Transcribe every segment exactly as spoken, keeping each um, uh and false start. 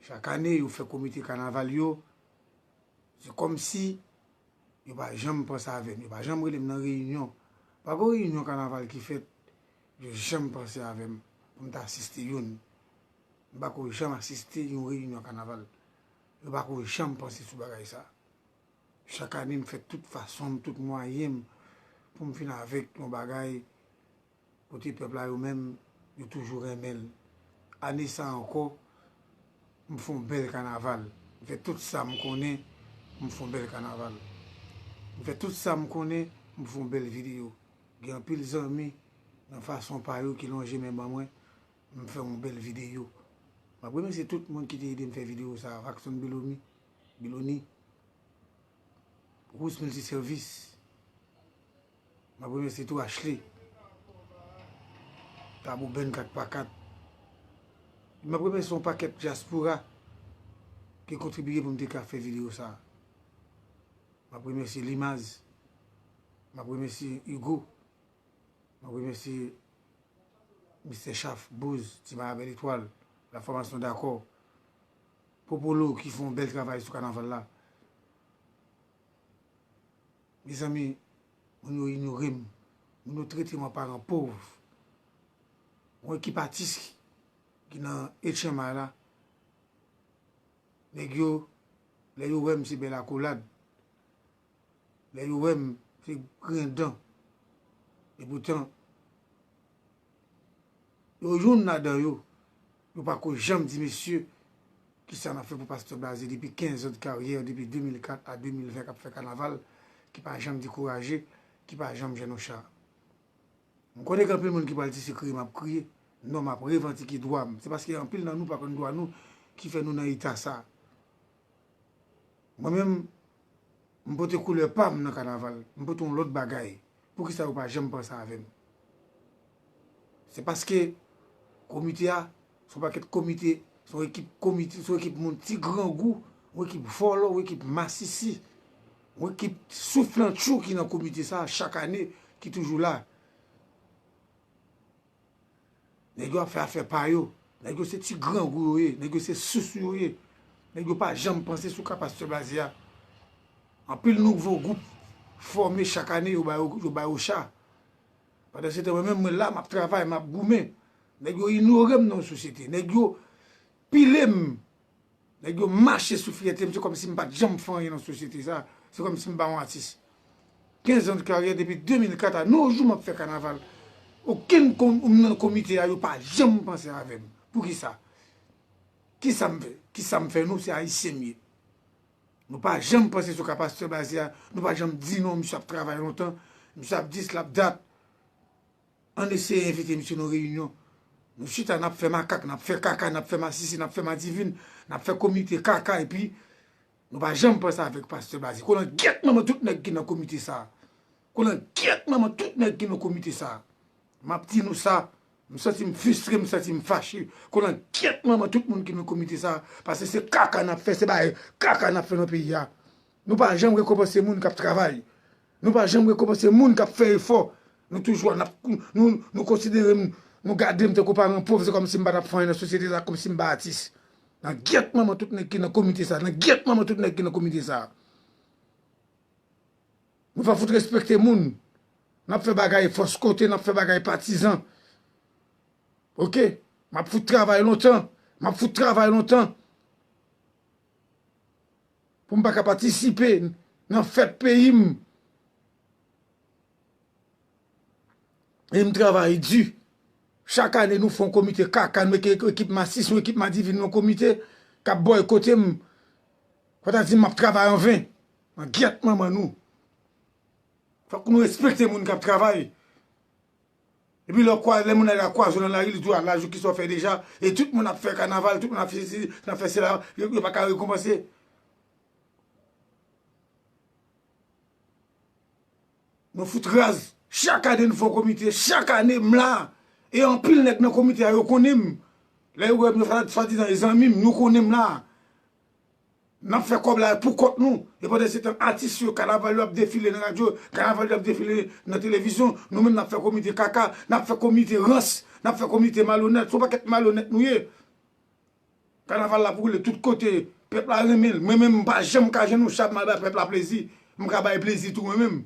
Chak ane, yo fè komite kanaval yo, se kòmsi yo pa janm panse avè m, yo pa janm rele m nan reyinyon. Pa gen reyinyon kanaval ki fèt, yo janm panse avè m pou m ta asiste youn. M pa ko janm asiste yon reyinyon kanaval. Yo pa ko janm panse sou bagay sa. Chak ane, m fè tout fason m, tout mwayen m pou m vin avèk yon bagay kote pèp la yo menm, yo toujou renmen l. Ane sa a ankò, m fè yon bèl kanaval. M fè tout sa m konnen, m fè yon bèl kanaval. M fè tout sa m konnen, m fè yon bèl videyo. Gen anpil zanmi, nan fason pa yo, ki lonje men ban mwen, m fè yon bèl videyo. M ap remèsye tout moun ki te ede m fè videyo sa a, Vackson Belomi, Beloni, Rous Miltiservis. M ap remèsye tou Ashley, Tabou Band kat pa kat. M ap remèsye yon pakèt dyaspora ki kontribiye pou m te ka fè videyo sa a. M ap remèsye Limaz. M ap remèsye Hugo. M ap remèsye Mistè Chaf, Bouz, Ti Marabèl Etwal, La Fòmasyon Dakò, Popolo ki fè yon bèl travay sou kanaval la. Mezanmi, moun yo inyore m. Moun yo trete m an paran pòv. Yon ekip atis ki nan H M I la, nèg yo, lè yo wè m, se bèl akolad. Lè yo wè m, se griyen dan. Epoutan, yo youn ladan yo, yo pa ko janm di, mesye, kisa n ap fè pou Pastè Blaze depi kenz an de karyè, depi de mil kat a de mil ven k ap fè kanaval, ki pa janm dekouraje, ki pa janm jwenn yon cha. M konnen gen anpil moun ki pral di se kriye m ap kriye. Non, m ap revandike dwa m. Se paske anpil nan nou pa konn dwa nou ki fè nou nan eta sa. Mwen menm, m pote koulè pa m nan kanaval. M pote yon lòt bagay. Poukisa yo pa janm panse avè m? Se paske komite a, se yon pakèt komite, se yon ekip komite, se yon ekip moun ti grangou, yon ekip vòlò, yon ekip masisi, yon ekip souflantchou ki nan komite sa a chak ane, ki toujou la. Nèg yo ap fè afè pa yo. Nèg yo se ti grangou yo ye. Nèg yo se sousou yo ye. Nèg yo pa janm panse sou ka Pastè Blaze a. Anpil nouvo gwoup fòme chak ane, yo ba yo, yo ba yo cha. Pandan se tan, mwen menm, mwen la, m ap travay, m ap goumen. Nèg yo inyore m nan yon sosyete. Nèg yo pile m. Nèg yo mache sou fyète m, se kòmsi m pa t janm fè anyen nan sosyete sa. Se kòmsi m pa yon atis. Kenz an de karyè, depi de mil kat a no jou m ap fè kanaval. Okenn kon-, moun nan komite a, yo pa janm panse avè m. Poukisa? Kisa m fè? Kisa m fè nou? Se Ayisyen m ye. Nou pa janm panse sou ka Pastè Blaze a. Nou pa janm di non, misye ap travay lontan. Misye ap dis, l ap dat. Ann eseye envite misye nan reyinyon. Nou chita, n ap fè makak, n ap fè kaka, n ap fè masisi, n ap fè madivin, n ap fè komite kaka, epi nou pa janm panse avèk Pastè Blaze. Kolangyèt manman tout nèg ki nan komite sa a. Kolangyèt manman tout nèg ki nan komite sa a. M ap di nou sa, m santi m fristre, m santi m fache. Kolangyèt manman tout moun ki nan komite sa a, paske se kaka n ap fè, se bagay kaka n ap fè nan peyi a. Nou pa janm rekonpanse moun k ap travay. Nou pa janm rekonpanse moun k ap fè efò. Nou toujou, n ap, nou, nou konsidere m, nou gade m tankou paran pòv, se kòmsi m pa t ap fè anyen nan sosyete sa, kòmsi m pa atis. Nan gyèt manman tout nèg ki nan komite sa, nan gyèt manman tout nèg ki nan komite sa. Nou pa fout respekte moun. N ap fè bagay fòs kote, n ap fè bagay patizan. Oke? M ap fout travay lontan. M ap fout travay lontan. Pou m pa ka patisipe nan fèt peyi m. E m travay di. Chak ane, nou fè yon komite kaka, nou mete ekip masis, yon ekip madivin nan komite k ap bòykote m. Fò ta di m ap travay anven. Nan gyèt manman nou. Fòk nou respekte moun k ap travay. Epi lè w kwa-, lè moun la kwaze w nan lari, li di w, "A, lajou kisa w fè deja?" E tout moun ap fè kanaval, tout moun ap fè sesi, ap fè sela, yo, yo pa ka rekonpanse. Nou fout raz. Chak ane nou fè yon komite, chak ane m la. E anpil nèg nan komite a, yo konnen m. Lè yo wè m, yo swadizan e zanmi m, yo konnen m la. N ap fè kòb la pou kont nou. E pandan se tan, atis yo, kanaval yo ap defile nan radyo, kanaval yo ap defile nan televizyon. Nou menm, n ap fè komite kaka, n ap fè komite rans, n ap fè komite malonèt. Se yon pakèt malonèt nou ye. Kanaval la ap woule tout kote. Pèp la renmen l. Mwen menm, m pa janm ka jwenn yon cha m al bay pèp la plezi. M ka bay plezi tou mwen menm.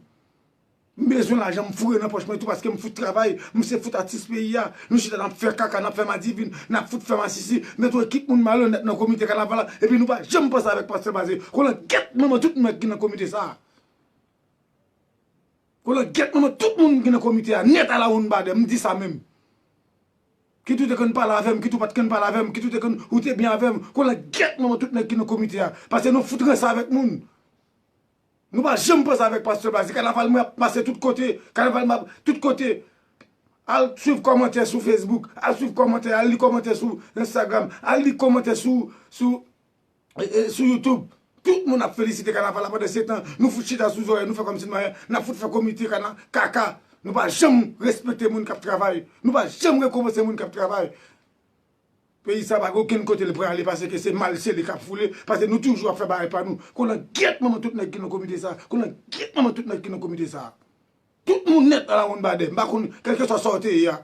M bezwen lajan, m foure nan pòch mwen tou paske m fout travay. M se fout atis peyi a. Nou chita n ap fè kaka, n ap fè madivin, n ap fout fè masisi. Met yon ekip moun malonèt nan komite kanaval la. Epi nou pa janm panse avèk Pastè Blaze. Kolangyèt manman tout nèg ki nan komite sa a. Kolangyèt manman tout moun ki nan komite a. Nèt alawonnbadè, m di sa menm. Kit ou te konn pale avè m, kit ou pa t konn pale avè m, kit ou te konn, ou te byen avè m. Kolangyèt manman tout nèg ki nan komite a. Paske nou fout ranse avèk moun. Nou pa janm panse avèk Pastè Blaze. Kanaval mwen ap pase tout kote. Kanaval mwen ap tout kote. Al swiv kòmantè sou Facebook. Al swiv kòmantè. Al li kòmantè sou Instagram. Al li kòmantè sou, sou, e, e, sou YouTube. Tout moun ap felisite kanaval la pandan se tan. Nou fout chita sou zòrèy. Nou fè kòmsi nou anyen. N ap fout fè komite kana-, kaka. Nou pa janm respekte moun k ap travay. Nou pa janm rekonpanse moun k ap travay. Peyi sa pa gen okenn kote li prale paske se mal se li k ap foule, paske nou toujou ap fè bagay pa nou. Kolangyèt manman tout nèg ki nan komite sa. Kolangyèt manman tout nèg ki nan komite sa. Tout moun nèt alawonnbadè. M pa konn, kèlkeswa sa w te ye a.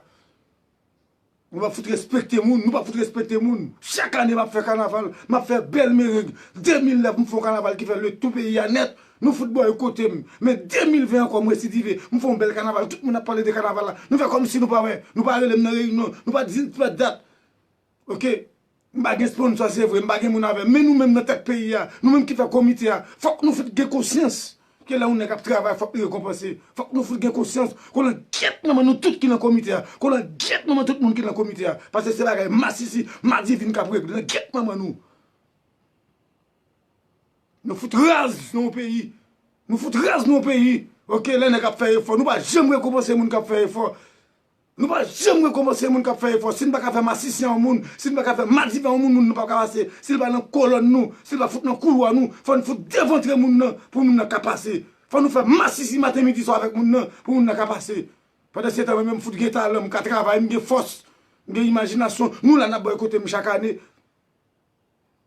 Nou pa fout respekte moun, nou pa fout respekte moun. Chak ane m ap fè kanaval, m ap fè bèl mereng. De mil nèf m fè yon kanaval ki fè le tou peyi a nèt. Nou fout bòykote m. Men de mil ven ankò m residive. M fè yon bèl kanaval, tout moun ap pale de kanaval la. Nou fè kòmsi nou pa wè, nou pa rele m nan reyinyon, nou pa di, nou pa dat. Oke? M pa gen sponsò, se vre, m pa gen moun avè m. Men nou menm nan tèt peyi a, nou menm ki fè komite a, fòk nou fout gen konsyans ke lè yon nèg ap travay, fòk li rekonpanse. Fòk nou fout gen konsyans. Kolangyèt manman nou tout ki nan komite a. Kolangyèt manman tout moun ki nan komite a. Paske se bagay masisi, madivin k ap regle. Langyèt manman nou. Nou fout raz nan yon peyi. Nou fout raz nan yon peyi. Oke, lè nèg ap fè efò, nou pa janm rekonpanse moun k ap fè efò. Nou pa janm rekonpanse moun k ap fè efò. Si n pa ka fè masisi a yon moun, si n pa ka fè madivin a yon moun, moun nan pa ka pase. Si l pa nan kolòn nou, si l pa fout nan koulwa nou, fò n fout devantre moun nan pou moun nan ka pase. Fò nou fè masisi maten, midi, swa avèk moun nan pou moun nan ka pase. Pandan se tan, mwen menm m fout gen talan, m ka travay, m gen fòs, m gen imajinasyon. Nou la n ap bòykote m chak ane.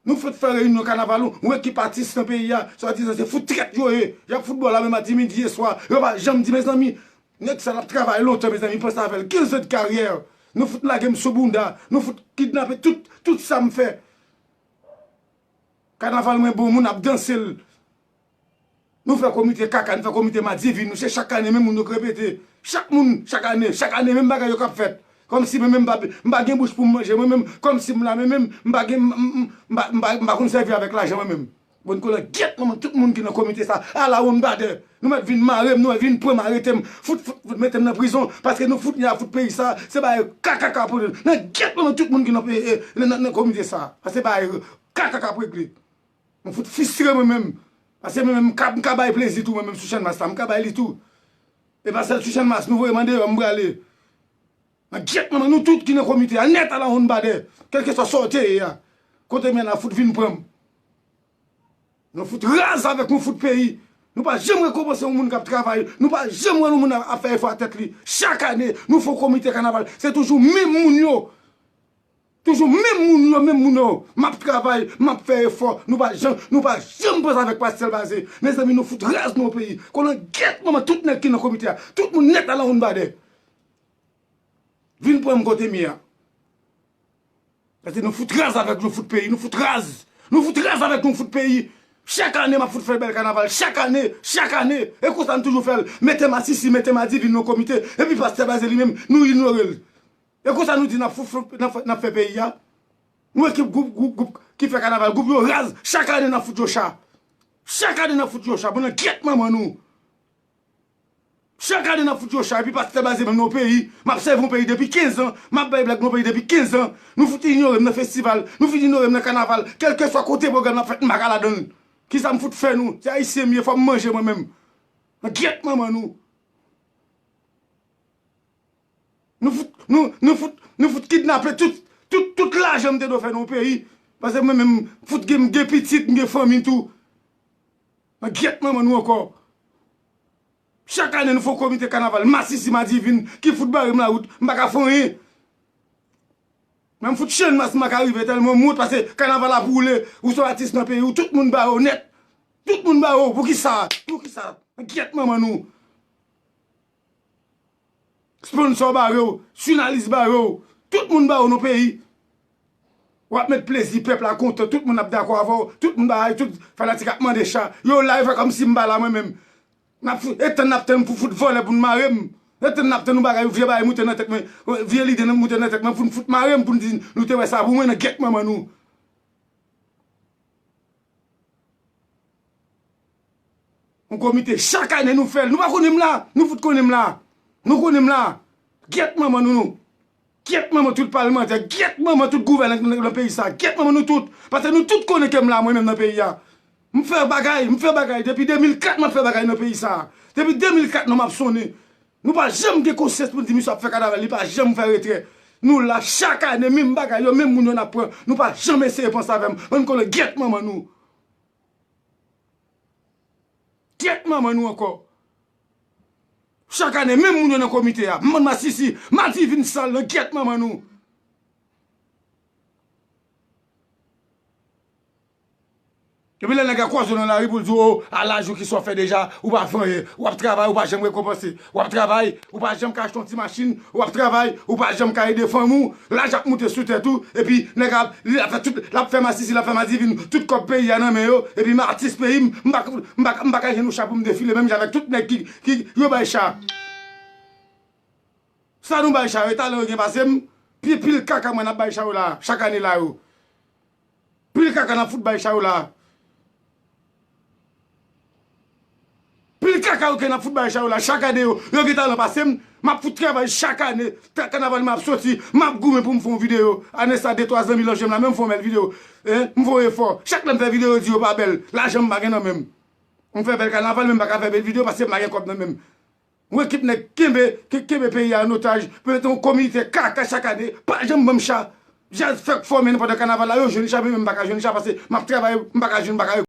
Nou fout fè reyinyon kanaval, yon ekip atis nan peyi a, swadizan se fout trèt yo ye. Y ap fout bò la menm maten, midi e swa. Yo pa janm di, mezanmi, nèg sa l ap travay lontan, mezanmi, panse avè l. Kenz an de karyè. Nou fout lage m sou bounda. Nou fout kidnape tout, tout sa m fè. Kanaval mwen bon, moun ap danse l. Nou fè komite kaka, nou fè komite madivin, nou se chak ane menm moun yo k repete. Chak moun, chak ane, chak ane, menm bagay yo k ap fèt. Kòmsi mwen menm m pa, m pa gen bouch pou m manje, mwen menm, kòmsi m la, mwen menm, m pa gen, m, m, m pa, m pa, m pa konn sèvi avèk lajan mwen menm. Bon, kolangyèt manman tout moun ki nan komite sa, alawonnbadè. Nou mèt vin mare m, nou mèt vin pran m, arete m, fout, fout, fout, mete m nan prizon, paske nou fout, n a fout peyi sa, se bagay kaka k ap pran. Langyèt manman tout moun ki nan peyi, e, nan, nan, nan komite sa, paske se bagay kaka k ap regle. Mwen fout fistre mwen menm. Paske mwen menm, m ka, m ka bay plezi tou, mwen menm sou Channmas la, m ka bay li tou. E pa sèl sou Channmas, nou voye m andeyò, m prale. Langyèt manman nou tout ki nan komite a, nèt alawonnbadè, kèlkeswa sa w te ye a. Kote m ye la, fout vin pran m. Nou fout raz avèk nou fout peyi. Nou pa janm rekonpanse yon moun k ap travay. Nou pa janm wè yon moun ap, ap fè efò a tèt li. Chak ane, nou fè yon komite kanaval. Se toujou menm moun yo. Toujou menm moun yo, menm moun yo. M ap travay, m ap fè efò. Nou pa janm, nou pa janm panse avèk Pastè Blaze. Mezanmi, nou fout raz nan yon peyi. Kolangyèt manman tout nèg ki nan komite a. Tout moun nèt alawonnbadè. Vin pran m kote m ye a. Paske nou fout raz avèk nou fout peyi. Nou fout raz. Nou fout raz avèk nou fout peyi. Chak ane, m ap fout fè bèl kanaval. Chak ane, chak ane. E konsa n toujou fè l. Mete masisi, mete madivin nan komite. Epi Pastè Blaze li menm, nou inyore l. E konsa nou di n ap fout, fout, n ap fè, n ap fè peyi a. Nou ekip gwoup, gwoup, gwoup ki fè kanaval, gwoup yo raz. Chak ane n ap fout yo cha. Chak ane n ap fout yo cha. Bon, langyèt manman nou. Chak ane n ap fout yo cha. Epi Pastè Blaze menm nan yon peyi. M ap sèvi yon peyi depi kenz an. M ap bay blag nan yon peyi depi kenz an. Nou fout inyore m nan festival. Nou fout inyore m nan kanaval. Kèlkeswa kote pwogram nan ap fèt, m pa ka ladan l. Kisa m fout fè nou? Se ayisyen m ye, fò m manje mwen menm. Langyèt manman nou. Nou fout, nou, nou fout, nou fout kidnape tout, tout, tout lajan m te dwe fè nan yon peyi. Paske mwen menm, fout gen, m gen pitit, m gen fanmi tou. Langyèt manman nou ankò. Chak ane nou fè yon komite kanaval, masisi madivin, ki fout bare m lawout, m pa ka fè anyen. Menm fout Channmas m pa ka rive tèlman m wont paske kanaval ap woule, ou se yon atis nan peyi w, tout moun bare w nèt. Tout moun bare w, poukisa? Poukisa? Langyèt manman nou. Sponsò bare w, jounalis bare w, tout moun bare w nan peyi. W ap met plezi, pèp la kontan, tout moun ap dakò avè w, tout moun bagay, tout fanatik ap mande cha. Yo la, yo fè kòmsi m pa la mwen menm. N ap fout, e tann n ap tann pou fout vòlè pou n mare m. E tann n ap tann yon bagay, yon vye bagay moute nan tèt mwen, vye lide moute nan tèt mwen pou n fout mare m, pou n di nou te wè sa pou mwen nan gyèt manman nou. Yon komite, chak ane nou fè l. Nou pa konnen m la. Nou fout konnen m la. Nou konnen m la. Gyèt manman nou, nou. Gyèt manman tout palmantè. Gyèt manman tout gouvènè nan, nan peyi sa. Gyèt manman nou tout. Paske nou tout konnen ke m la, mwen menm nan peyi a. M fè bagay, m fè bagay. Depi de mil kat, m ap fè bagay nan peyi sa. Depi de mil kat, non m ap sonnen. Nou pa janm gen konsyans pou n di misye ap fè kanaval, li pa janm fè retrè. Nou la chak ane, menm bagay yo, menm moun yo n ap pran. Nou pa janm eseye panse avè m. Bann kòlè gyèt manman nou. Gyèt manman nou ankò. Chak ane, menm moun yo nan komite a. M bann masisi, madivin sal nan gyèt manman nou. Epi lè nèg la kwaze w nan lari pou l di w, o, a laj ou ki sa w fè deja, ou pa fè anyen. W ap travay, ou pa janm rekonpanse. W ap travay, ou pa janm ka achte yon ti machin. W ap travay, ou pa janm ka ede fanmi w. Laj ap moute sou tèt ou. Epi nèg la, li ap fè tout, l ap fè masisi, l ap fè madivin, tout kòb peyi a nan men yo. Epi m atis peyi m, m pa, m pa, m pa ka jwenn yon cha pou m defile, menm jan avèk tout nèg ki, ki yo bay cha. Sa nou bay cha yo, e talan yo gen pase m, pi pil kaka mwen n ap bay cha yo la, chak ane la yo. Pil kaka n ap fout bay cha yo la. Pil kaka yo ke n ap fout bay cha yo la, chak ane yo, yo gen talan pase m, m ap fout travay chak ane, ta-, kanaval m ap soti, m ap goumen pou m fè yon videyo. Ane sa, de twa zanmi lòje m la, menm fè yon bèl videyo. Hein, m fè yon efò. Chak lè m fè videyo, yo di yo pa bèl, lajan m pa gen nan men m. M fè bèl kanaval, men m pa ka fè bèl videyo paske m pa gen kòb nan men m. Yon ekip nèg kenbe, ke-, kenbe peyi a an otaj, pou mete yon komite kaka chak ane, pa janm ban m cha. Djaz fèk fòme nan pandan kanaval la, yo jwenn cha, men m pa ka jwenn cha, paske m ap travay, m pa ka jwenn, m pa ka